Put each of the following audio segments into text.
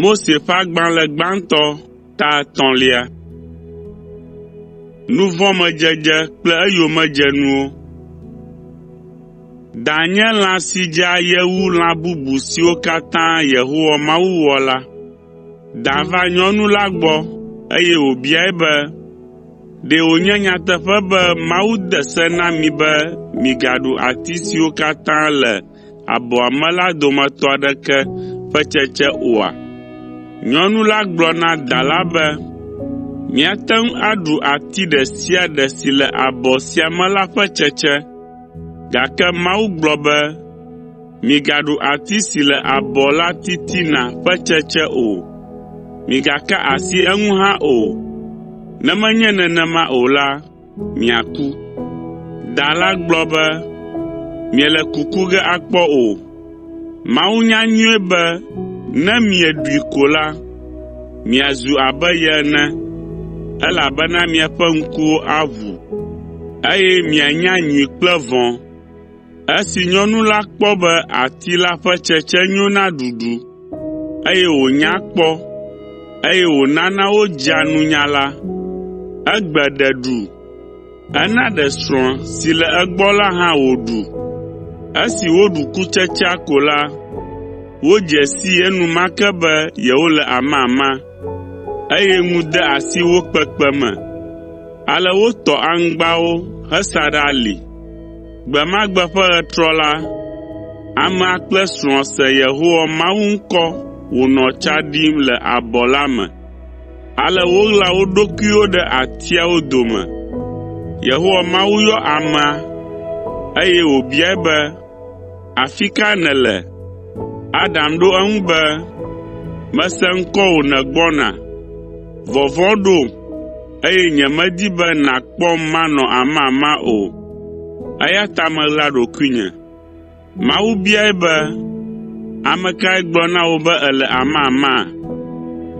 Mose ƒe agbalẽ gbãtɔ ta etɔ̃lia. Da nye lã si dze aye wu lã bubu siwo katã Yehowa Mawu wɔ la. Da va nyɔnu la gbɔ, eye wòbiae be, “Ɖe wònye nyateƒe be Mawu de se na mi be migaɖu ati siwo katã le abɔa me la dometɔ aɖeke ƒe tsetse oa?” Nyɔnu la gblɔ na da la be, “Míate ŋu aɖu ati ɖe sia ɖe si le abɔ sia me la ƒe tsetse, gake Mawu gblɔ be, ‘Migaɖu ati si le abɔ la titina ƒe tsetse o, migaka asi eŋu hã o, ne menye nenema o la, miaku.’ ” Da la gblɔ be, “Miele kuku ge akpɔ o. Mawu nya nyuie be ne mieɖui ko la, miazu abe ye ene, elabena miaƒe ŋkuwo aʋu, eye mianya nyui kple vɔ̃.” Esi nyɔnu la kpɔ be ati la ƒe tsetse nyo na ɖuɖu, eye wònya kpɔ, eye wònana wodzea nunya la, egbe ɖe ɖu. Ena ɖe srɔ̃a si le egbɔ la hã wòɖu. Esi woɖu kutsetsea ko la, wodze sii enumake be yewole amama, eye ŋu de asi wo kpekpe me. Ale wotɔ aŋgbawo hesa ɖe ali. Gbe ma gbe ƒe ɣetrɔ la, amea kple srɔ̃a se Yehowa Mawu ŋkɔ wònɔ tsa ɖim le abɔ la me. Ale woɣla wo ɖokuiwo ɖe atiawo dome. Yehowa Mawu yɔ amea, eye wòbiae be, “Afi ka nèle?” Adam ɖo eŋu be, “Mese ŋkɔwò nègbɔna, vɔvɔ̃ ɖom, eye nyemedi be nàkpɔm manɔ amama o, eya ta meɣla ɖokuinye.” Mawu biae be, “Ame kae gblɔ na wò be èle amama?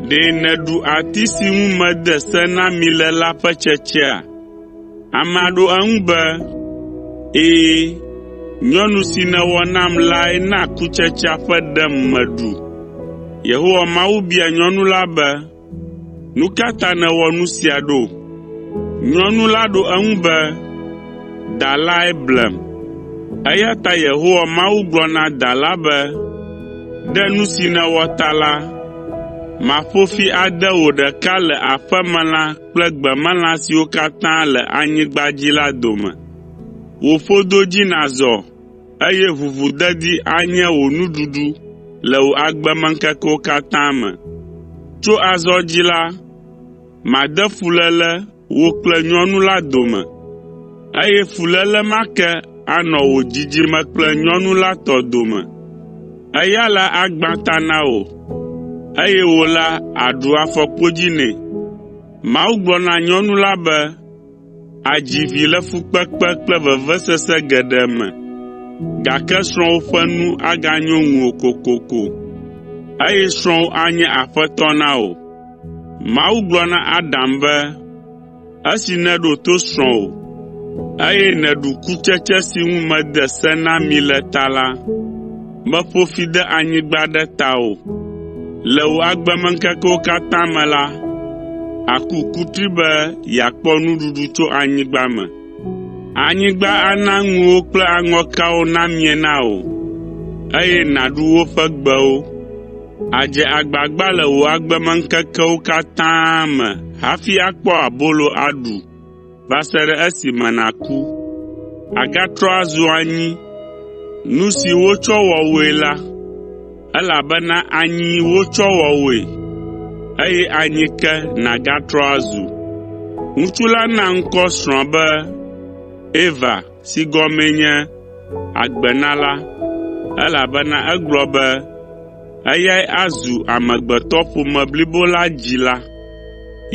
Ɖe nèɖu ati si ŋu mede se na mi le la ƒe tsetsea?” Amea ɖo eŋu be, “Ɛ̃, nyɔnu si nèwɔ nam lae na kutsetsea ƒe ɖem meɖu.” Yehowa Mawu bia nyɔnu la be, “Nu ka ta nèwɔ nu sia ɖo?” Nyɔnu la ɖo eŋu be, “Da lae blem.” Eya ta Yehowa Mawu gblɔ na da la be, “Ɖe nu si nèwɔ ta la, maƒo fi ade wò ɖeka le aƒemelã kple gbemelã siwo katã le anyigba dzi la dome. Wò ƒodo dzi nàzɔ, eye ʋuʋudedi anye wò nuɖuɖu le wò agbemeŋkekewo katã me. Tso azɔ dzi la, made fuléle wò kple nyɔnu la dome, eye fuléle ma ke anɔ wò dzidzime kple nyɔnu la tɔ dome. Eya la agbã ta na wò, eye wò la, àɖu afɔkpodzi nɛ.” Mawu gblɔ na nyɔnu la be, “Àdzi vi le fukpekpe kple vevesese geɖe me, gake srɔ̃wò ƒe nu aganyo ŋuwò kokoko, eye srɔ̃wò anye aƒetɔ na wò.” Mawu gblɔ na Adam be, “Esi nèɖo to srɔ̃wò, eye nèɖu kutsetse si ŋu mede se na mi le ta la, meƒo fi de anyigba ɖe tawò. Le wò agbemeŋkekewo katã me la, àku kutri be yeakpɔ nuɖuɖu tso anyigba me. Anyigba ana ŋuwò kple aŋɔkawo namie na wò, eye nàɖu woƒe gbewo. Àdze agbagba le wò agbemeŋkekewo katã me hafi akpɔ abolo aɖu va se ɖe esime nàku. Àgatrɔ azu anyi, nu si wotsɔ wɔ wòe la, elabena anyi wotsɔ wɔ wòe, eye anyi ke nàgatrɔ azu.” Ŋutsu la na ŋkɔ srɔ̃a be Eva si gɔmee nye “Agbenala,” elabena egblɔ be, “Eyae azu amegbetɔƒome blibo la dzila.”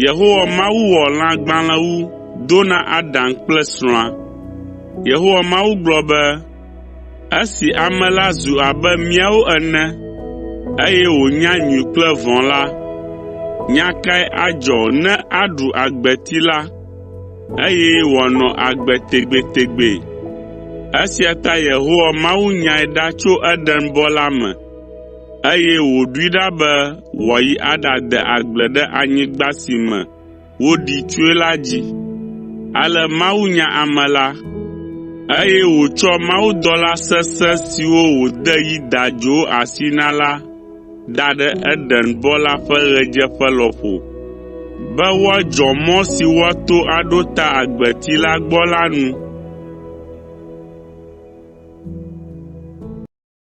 Yehowa Mawu wɔ lãgbalẽwu do na Adam kple srɔ̃a. Yehowa Mawu gblɔ be, “Esi ame la zu abe míawo ene, eye wònya nyui kple vɔ̃ la, nya kae adzɔ ne aɖu agbeti la, eye wòanɔ agbe tegbetegbe?” Esia ta Yehowa Mawu nyae ɖa tso Edenbɔ la me. eye wòɖoe ɖa be wòayi aɖade agble ɖe anyigba si me woɖee tsoe la dzi. Ale Mawu nya ame la, eye wòtsɔ mawudɔla sesẽ siwo wòde yi dadzowo asi na la da ɖe Edenbɔ la ƒe ɣedzeƒe lɔƒo be woadzɔ mɔ si woato aɖo ta agbeti la gbɔ la nu.